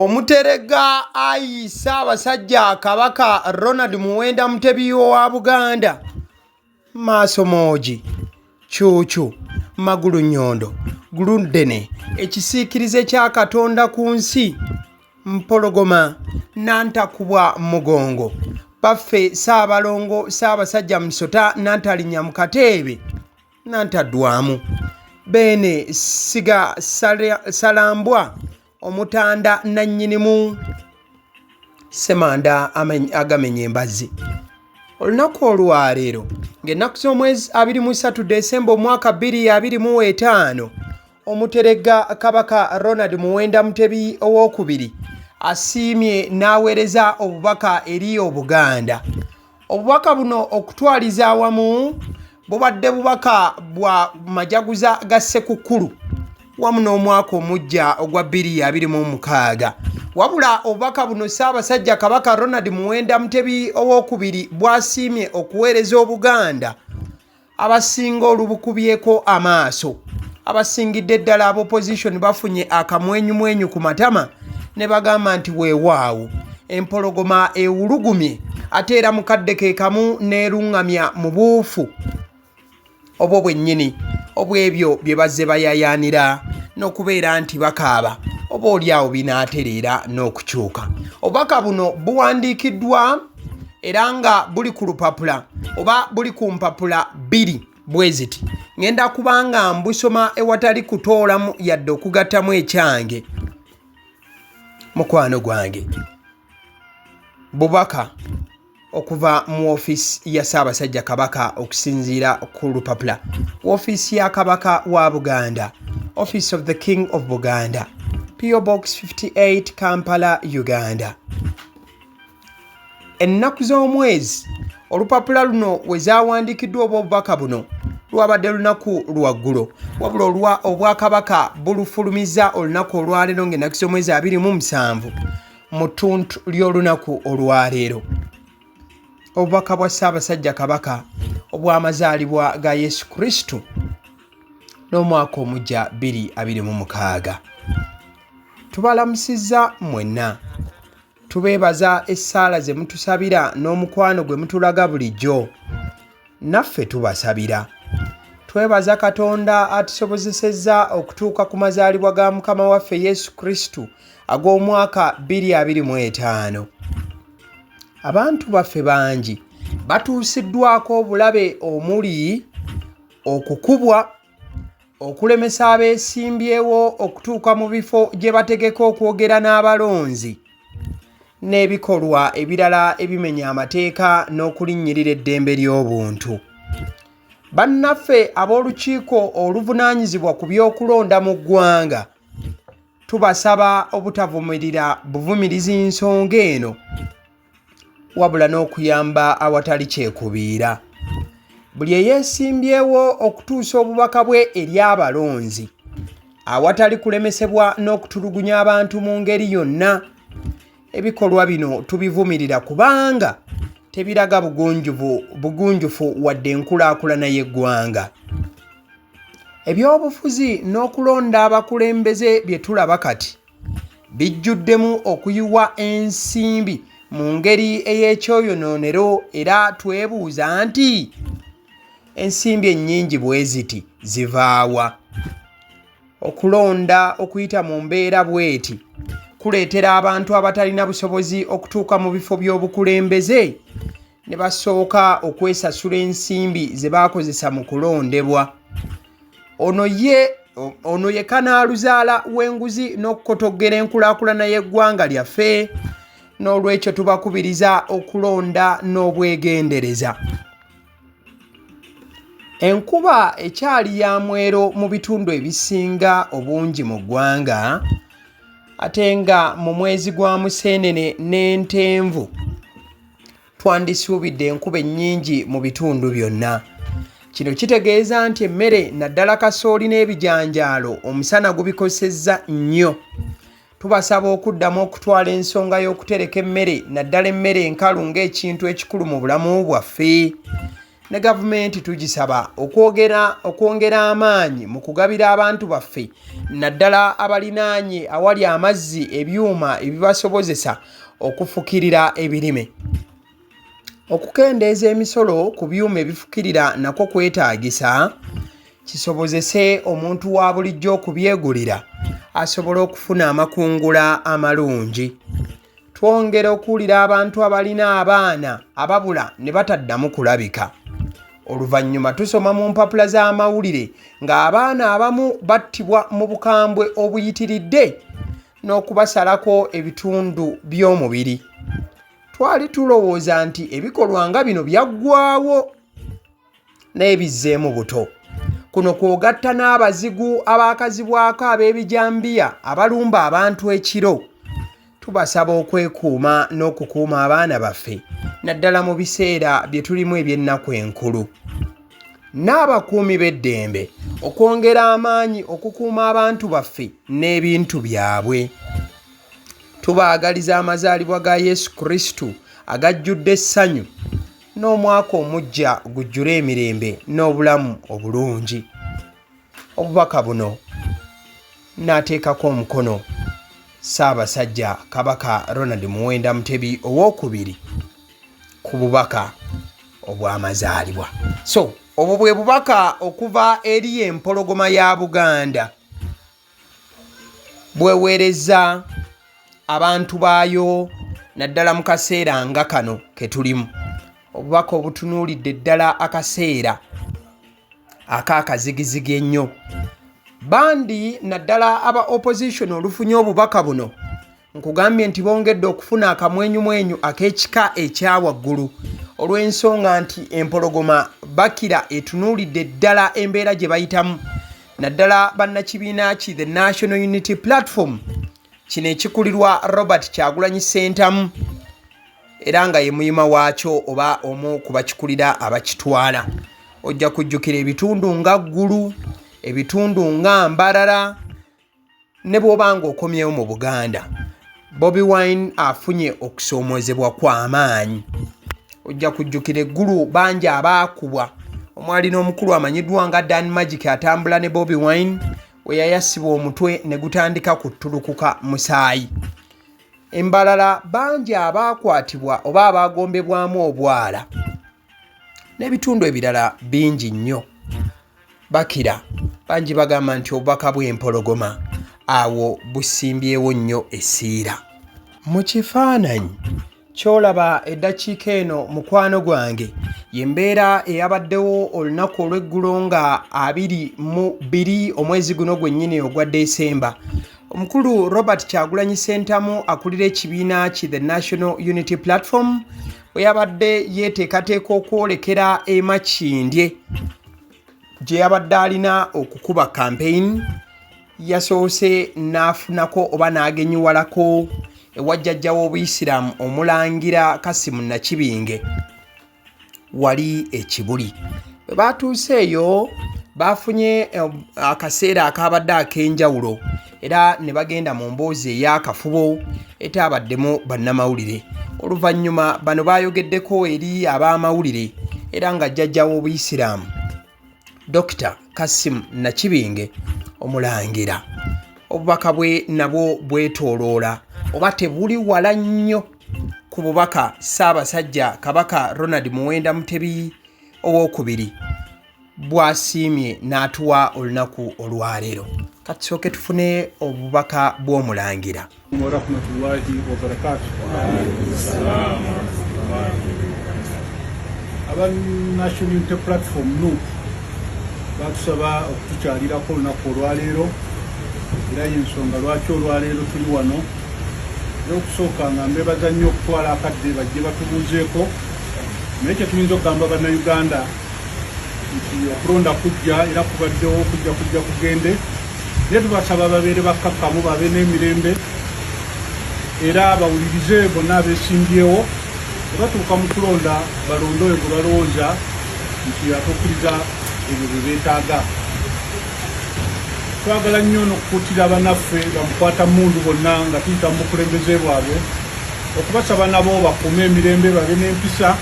Omuteregga Ayi Ssaabasajja Kabaka Ronald Muwenda Mutebi owa Buganda, Maasomoogi, Cuucu, Magulunnyondo, Guluddene, ekisiikirize kya Katonda ku nsi, Mpologoma, Nantakubwa Mugongo, Bbaffe Ssaabalongo Ssaabasajja Musota Nantalinnya mu Kateebe, Nantaddwamu, Beene Ssiga Ssalambwa, Omutanda nnannyinimu Ssemanda agamenya embazzi. Olunaku olwaleero ng'ennaku z'omwezi 23 Desemba omwaka 2025, Omuteregga Kabaka Ronald Muwenda Mutebi Owookubiri asiimye n'aweereza obubaka eri Obuganda. Obubaka buno okutwaliza awamu bubadde bubaka bwa majaguza ga Ssekukkulu wamu n'omwaka omuggya ogwa 2026. Wabula obubaka buno Ssaabasajja Kabaka Ronald Muwenda Mutebi Owookubiri bw'asiimye okuweereza Obuganda abasinga olubukubyeko amaaso abasingidde ddala aba opposition bafunye akamwenyumwenyu ku matama ne bagamba nti weewaawo empologoma ewulugumye ate era mu kadde ke kamu n'eruŋŋamya mu buufu obwo bwennyini obw'ebyo bye bazze bayayaanira n'okubeera nti bakaaba oba oli awo binaatereera n'okukyuka. Obubaka buno buwandiikiddwa era nga buli ku lupapula oba buli ku mpapula bbiri bwe ziti. Ŋŋenda kuba nga mbusoma ewatali kutoolamu yadde okugattamu ekyange. Mukwano gwange, bubaka okuva mu ofiisi ya Ssaabasajja Kabaka okusinziira ku lupapula woofiisi ya Kabaka wa Buganda, Office of the King of Buganda, PO Box 58 Kampala, Uganda. Ennaku z'omwezi olupapula luno we zaawandiikiddwa oba obubaka buno lwabadde lunaku lwa ggulo, wabula olwa Obwakabaka bulufulumizza olunaku olwaleero ng'ennaku z'omwezi 27 mu ttuntu ly'olunaku olwaleero. Obubaka bwa Ssaabasajja Kabaka obw'amazaalibwa ga Yesu Kristo n'omwaka omuggya 2026. Tubalamusizza mwenna. Tubeebaza essaala ze mutusabira n'omukwano gwe mutulaga bulijjo. Naffe tubasabira. Twebaza Katonda atusobozesezza okutuuka ku mazaalibwa ga Mukama waffe Yesu Kristo ag'omwaka 2025. Abantu baffe bangi batuusiddwako obulabe omuli okukubwa, okulemesa abeesimbyewo okutuuka mu bifo gye bategeka okwogera n'abalonzi n'ebikolwa ebirala ebimenya amateeka n'okulinnyirira eddembe ly'obuntu. Bannaffe ab'olukiiko oluvunaanyizibwa ku by'okulonda mu ggwanga tubasaba obutavumirira buvumirizi nsonga eno wabula n'okuyamba awatali kyekubiira. Buli eyeesimbyewo okutuusa obubaka bwe eri abalonzi awatali kulemesebwa n'okutulugunya abantu mu ngeri yonna. Ebikolwa bino tubivumirira kubanga tebiraga bugunjufu wadde enkulaakulana y'eggwanga. Ebyobufuzi n'okulonda abakulembeze bye tulaba kati bijjuddemu okuyiwa ensimbi mu ngeri ey'ekyoyonoonero era twebuuza nti ensimbi ennyingi bwe ziti zivaawa? Okulonda okuyita mu mbeera bw'eti kuleetera abantu abatalina busobozi okutuuka mu bifo by'obukulembeze ne basooka okwesasula ensimbi ze baakozesa mu kulondebwa. Ono ye ono ye kanaaluzaala w'enguzi n'okukotoggera enkulaakulana y'eggwanga lyaffe n'olwekyo tubakubiriza okulonda n'obwegendereza. Enkuba ekyali ya mwero mu bitundu ebisinga obungi mu ggwanga ate nga mu mwezi gwa Museenene n'Entenvu twandisuubidde enkuba ennyingi mu bitundu byonna. Kino kitegeeza nti emmere naddala kasooli n'ebijanjaalo omusana gubikosezza nnyo. Tubasaba okuddamu okutwala ensonga y'okutereka emmere naddala emmere enkalu ng'ekintu ekikulu mu bulamu bwaffe. Ne gavumenti tugisaba okwongera amaanyi mu kugabira abantu baffe naddala abalinaanye awali amazzi ebyuma ebibasobozesa okufukirira ebirime. Okukendeeza emisolo ku byuma ebifukirira nakwo kwetaagisa kisobozese omuntu wa bulijjo okubyegulira asobole okufuna amakungula amalungi. Twongera okuwulira abantu abalina abaana ababula ne bataddamu kulabika. Oluvannyuma tusoma mu mpapula z'amawulire ng'abaana abamu battibwa mu bukambwe obuyitiridde n'okubasalako ebitundu by'omubiri. Twali tulowooza nti ebikolwa nga bino byaggwaawo naye bizzeemu buto. Kuno kw'ogatta n'abazigu abaakazibwako ab'ebijambiya abalumba abantu ekiro. Tubasaba okwekuuma n'okukuuma abaana baffe naddala mu biseera bye tulimu eby'ennaku enkulu. N'abakuumi b'eddembe okwongera amaanyi okukuuma abantu baffe n'ebintu byabwe. Tubaagaliza amazaalibwa ga Yesu Kristo agajjudde essanyu n'omwaka omuggya gujjule emirembe n'obulamu obulungi. Obubaka buno n'ateekako omukono Ssaabasajja Kabaka Ronald Muwenda Mutebi Owookubiri ku bubaka obw'amazaalibwa. So obwo bwe bubaka okuva eri Empologoma ya Buganda bweweereza abantu baayo naddala mu kaseera nga kano ke tulimu. Obubaka obutunuulidde ddala akaseera ak'akazigizigi ennyo. Bandi naddala aba opposition olufunye obubaka buno nkugambye nti bongedde okufuna akamwenyumwenyu ak'ekika ekya waggulu olw'ensonga nti empologoma bakira etunuulidde ddala embeera gye bayitamu naddala bannakibiina ki The National Unity Platform kino ekikulirwa Robert Kyagulanyi Ssentamu era nga ye muyima waakyo oba omu ku bakikulira abakitwala. Ojja kujjukira ebitundu nga Ggulu, ebitundu nga Mbarara ne bw'oba ng'okomyewo mu Buganda. Bobi Wine afunye okusoomoozebwa kwa maanyi. Ojja kujjukira eggulu bangi abaakubwa omwali n'omukulu amanyiddwa nga Dan Magic atambula ne Bobi Wine we yayasibwa omutwe ne gutandika kuttulukuka musaayi. Embalala bangi abaakwatibwa oba abaagombebwamu obwala n'ebitundu ebirala bingi nnyo. Bakira bangi bagamba nti obubaka bw'empologoma awo busimbyewo nnyo essiira. Mu kifaananyi ky'olaba eddakiika eno mukwano gwange ye mbeera eyabaddewo olunaku olw'eggulo nga 22 omwezi guno gwennyini ogwa Desemba. Omukulu Robert Kyagulanyi Ssentamu akulira ekibiina ki The National Unity Platform bwe yabadde yeeteekateeka okwolekera e Makindye gye yabadde alina okukuba campaign yasoose n'afunako oba n'agenyiwalako ewa jjajja w'Obuyisiraamu Omulangira Kasimu Nakibinge wali e Kibuli. Bwe baatuuse eyo baafunye akaseera akaabadde ak'enjawulo era ne bagenda mu mboozi ey'akafubo etaabaddemu bannamawulire. Oluvannyuma bano baayogeddeko eri ab'amawulire era nga jjajja w'Obuyisiraamu Dokita Kassim Nakibinge Omulangira obubaka bwe nabwo bwetooloola oba tebuli wala nnyo ku bubaka Ssaabasajja Kabaka Ronald Muwenda Mutebi Owookubiri bw'asiimye n'atuwa olunaku olwaleero. Katusooke tufune obubaka bw'Omulangira. Warahmatullahi wabarakatuh. Aba National Unity Platform NUP batusaba okutukyalirako olunaku olwaleero era y'ensonga lwaki olwaleero tuli wano. Era okusooka nga mbebaza nnyo okutwala akadde bajje batubuuzeeko, naye kyetuyinza okugamba Bannayuganda nti okulonda kujja era kubaddewo, kujja kujja kugende, naye tubasaba babeere bakkakkamu, babe n'emirembe era bawulirize bonna abeesimbyewo. Bwe batuuka mu kulonda balonde oyo gwe balowooza nti atuukiriza ebyo bye beetaaga. Twagala nnyo n'okukuutira banaffe bamukwata mmundu bonna nga tuyita mu bukulembeze bwabwe okubasaba nabo bakuume emirembe, babe n'empisa.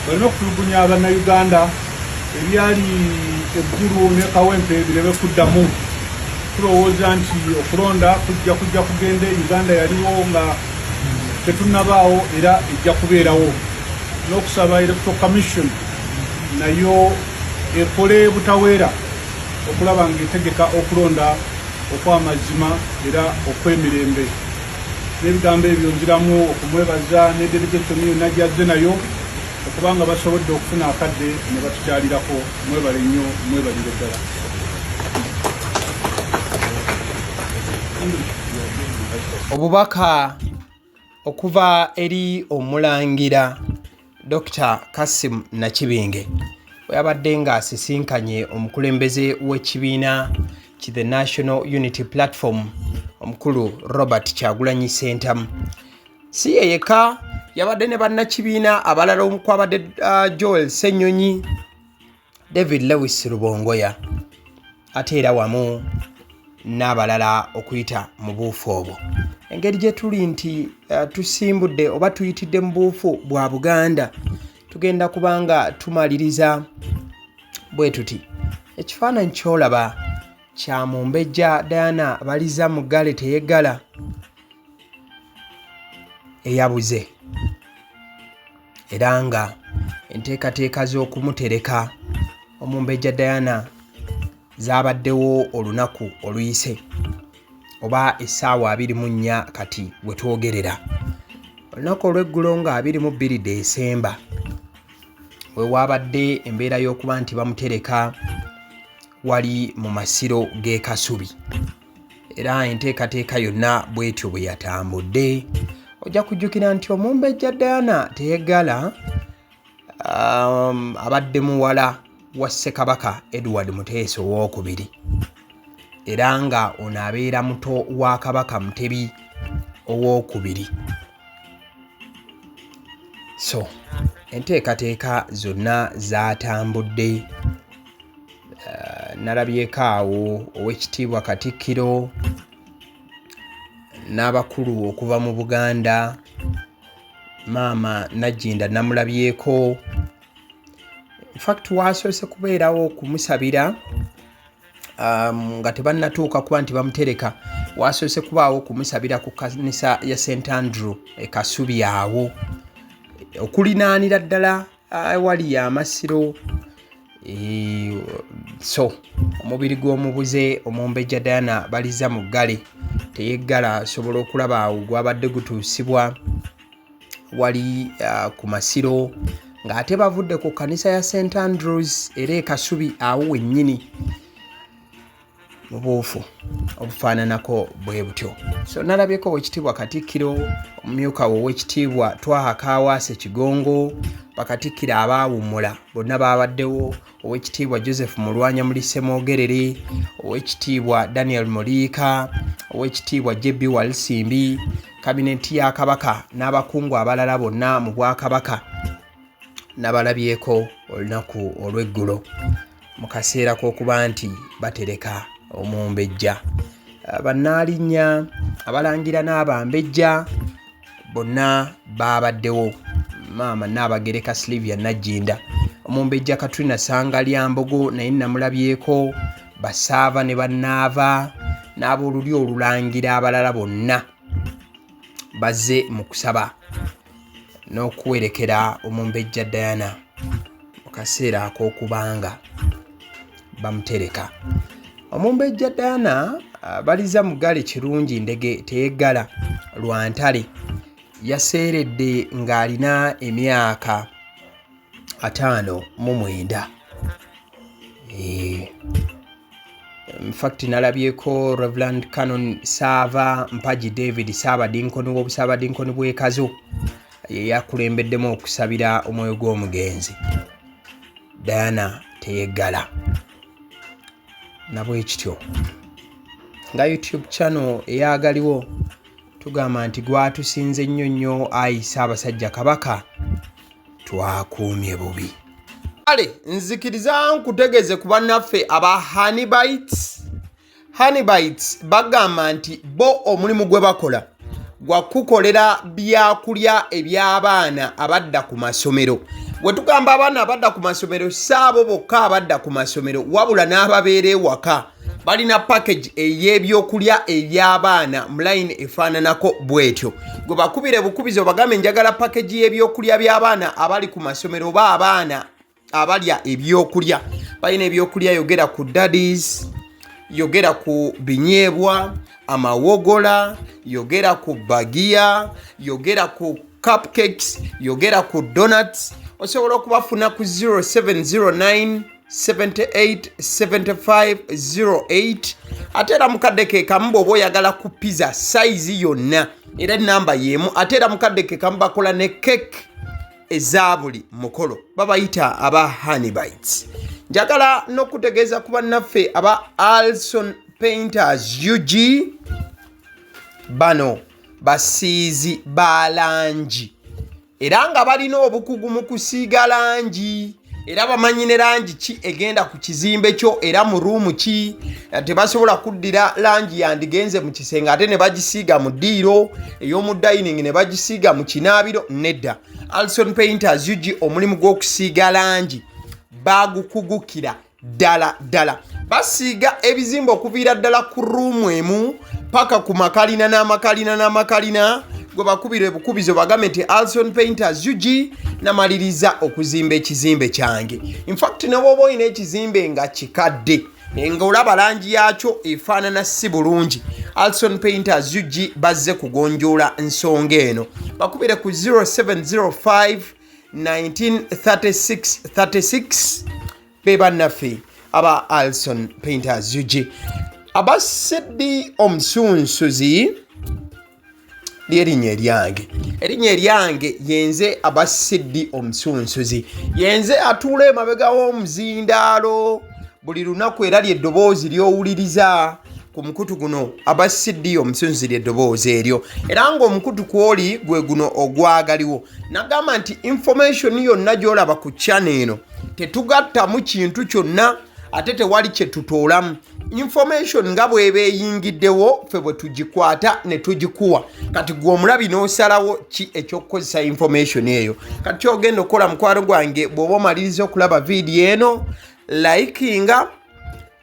Balina okutulugunya Bannayuganda, ebyali eggulu ne Kawempe birebe kuddamu. Tulowooza nti okulonda kujja kujja kugende. Uganda yaliwo nga tetunnabaawo era ejja kubeerawo, n'okusaba Electoral Commission nayo ekole butaweera okulaba ng'etegeka okulonda okw'amazima era okw'emirembe. N'ebigambo ebyo nziramu okumwebaza ne delegation yonna gyazze nayo okubanga basobodde okufuna akadde ne batukyalirako. Mwebale nnyo, mwebalire ddala. Obubaka okuva eri Omulangira Dr Kassim Nakibinge bwe yabadde ng'asisinkanye omukulembeze w'ekibiina ki The National Unity Platform, omukulu Robert Kyagulanyi Ssentamu. Si ye yekka, yabadde ne bannakibiina abalala omukwabadde Joel Ssenyonyi, David Lewis Rubongoya, ate era wamu n'abalala okuyita mu buufu obwo. Engeri gye tuli nti tusimbudde oba tuyitidde mu buufu bwa Buganda, tugenda kubanga tumaliriza bwe tuti. Ekifaananyi ky'olaba kya Mumbejja Diana Baliza Muggale Teyeggala eyabuze, era nga enteekateeka z'okumutereka Omumbejja Diana zaabaddewo olunaku oluyise oba essaawa 24 kati we twogerera, olunaku olw'eggulo nga 22 Desemba, we waabadde embeera y'okuba nti bamutereka wali mu masiro g'e Kasubi, era enteekateeka yonna bw'etyo bwe yatambudde. Ojja kujjukira nti Omumbejja Diana Teyeggala abadde muwala wa Ssekabaka Edward Muteesa Owookubiri, era nga ono abeera muto wa Kabaka Mutebi Owookubiri. So enteekateeka zonna zaatambudde. Nalabyeko awo Owekitiibwa Katikkiro n'abakulu okuva mu Buganda. Maama Najjinda namulabyeko. Infact wasoose kubeerawo okumusabira nga tebannatuuka kuba nti bamutereka, wasoose kubaawo okumusabira ku kanisa ya St Andrew e Kasubi, awo okulinaanira ddala awali amasiro. So omubiri gw'omubuze Omumbejja Diana Baliza Muggale Teyeggala asobola okulaba awo gwabadde gutuusibwa wali ku masiro, ng'ate bavudde ku kkanisa ya St Andrews era e Kasubi awo wennyini mu buufu obufaananako bwe butyo. So nalabyeko Owekitiibwa Katikkiro, omumyuka we Owekitiibwa Twaha Kaawaase Kigongo, bakatikkiro abaawummula bonna baabaddewo, Owekitiibwa Joseph Mulwanya Mulise Mwogerere, Owekitiibwa Daniel Muliika, Owekitiibwa JB Walisimbi, kabineti ya Kabaka n'abakungu abalala bonna mu Bwakabaka nabalabyeko olunaku olw'eggulo mu kaseera k'okuba nti batereka omumbejja. Bannaalinnya, abalangira n'abambejja bonna baabaddewo. Maama Nnaabagereka Sylvia Nagginda, Omumbejja Katrina Ssangalyambogo naye namulabyeko, Basaava ne bannaava n'ab'olulyo olulangira abalala bonna bazze mu kusaba n'okuwerekera Omumbejja Diana mu kaseera ak'okubanga bamutereka. Omumbejja Diana Baliza Muggale Kirungi Ndege Teyeggala Lwantale yaseeredde ng'alina emyaka 59. Infact nalabyeko Reverend Canon Saava Mpagi David, Ssaabadinkoni w'Obusaabadinkoni bw'e Kazo, ye yakulembeddemu okusabira omwoyo gw'omugenzi Diana Teyeggala. Nabwekityo nga YouTube channel eyagaliwo tugamba nti gwatusinze nnyo nnyo, ayi Ssaabasajja Kabaka, twakuumye bubi. Kale nzikiriza nkutegeeze ku bannaffe aba Honeybites. Honeybites bagamba nti bo omulimu gwe bakola gwa kukolera byakulya eby'abaana abadda ku masomero. Bwe tugamba abaana abadda ku masomero, si abo bokka abadda ku masomero, wabula n'ababeera ewaka. Balina package ey'ebyokulya eby'abaana mu layini efaananako bw'etyo. Gwe bakubire bukubizi obagambe, "Njagala package y'ebyokulya by'abaana abali ku masomero oba abaana abalya ebyokulya." Balina ebyokulya, yogera ku daddies, yogera ku binyeebwa, amawogola, yogera ku bagiya, yogera ku cupcakes, yogera ku donuts. Osobola okubafuna ku 0709 78 75 08. Ate era mukadde ke kamu, bw'oba oyagala ku pizza size yonna, era enamba y'emu. Ate era mukadde ke kamu, bakola ne cake eza buli mukolo. Babayita aba Honey Bites. Njagala n'okutegeeza ku bannaffe aba Alson Painters UG. Bano basiizi ba langi era nga balina obukugu mu kusiiga langi, era bamanyi ne langi ki egenda ku kizimbe kyo era mu room ki. Tebasobola kuddira langi yandigenze mu kisenge ate ne bagisiiga mu ddiiro, ey'omu dining ne bagisiiga mu kinaabiro. Nedda, Alson Painters UG omulimu gw'okusiiga langi bagukugukira ddala ddala. Basiiga ebizimbe okuviira ddala ku room emu paka ku makalina n'amakalina n'amakalina. Gwe bakubira ebukubizo, bagambe nti, "Alson Painters UG, namaliriza okuzimba ekizimbe kyange." Infact, ne bwoba olina ekizimbe nga kikadde, nga olaba langi yakyo efaanana si bulungi, Alson Painters UG bazze kugonjoola nsonga eno. Bakubire ku 0705 1936 36. Be bannaffe aba Alson Painters UG. Abaseddi omusunsuzi lyerinnya eryange. Erinnya eryange yenze Abasiddi Omusunsuzi, yenze atuula emabega w'omuzindaalo buli lunaku, era lyeddoboozi ly'owuliriza ku mukutu guno. Abasiddi Omusunsuzi lyeddoboozi eryo, era ng'omukutu kwoli gwe guno ogwagaliwo. Nagamba nti information yonna gy'olaba ku channel eno, tetugattamu kintu kyonna ate tewali kye tutoolamu. Information nga bw'eba eyingiddewo, ffe bwe tugikwata ne tugikuwa. Kati gwe omulabi n'osalawo ki ekyokukozesa information eyo. Kati kyogenda okukola, mukwano gwange, bw'oba omaliriza okulaba vidiyo eno, likinga,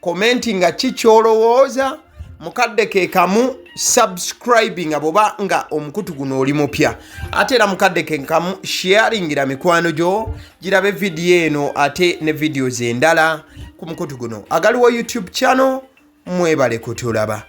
commentinga ki kyolowooza. Mukadde ke kamu, subscribinga bw'oba nga omukutu guno oli mupya. Ate era mukadde ke kamu, sharingira mikwano gyo girabe vidiyo eno ate ne videos endala ku mukutu guno agaliwo YouTube channel. Mwebale kutulaba.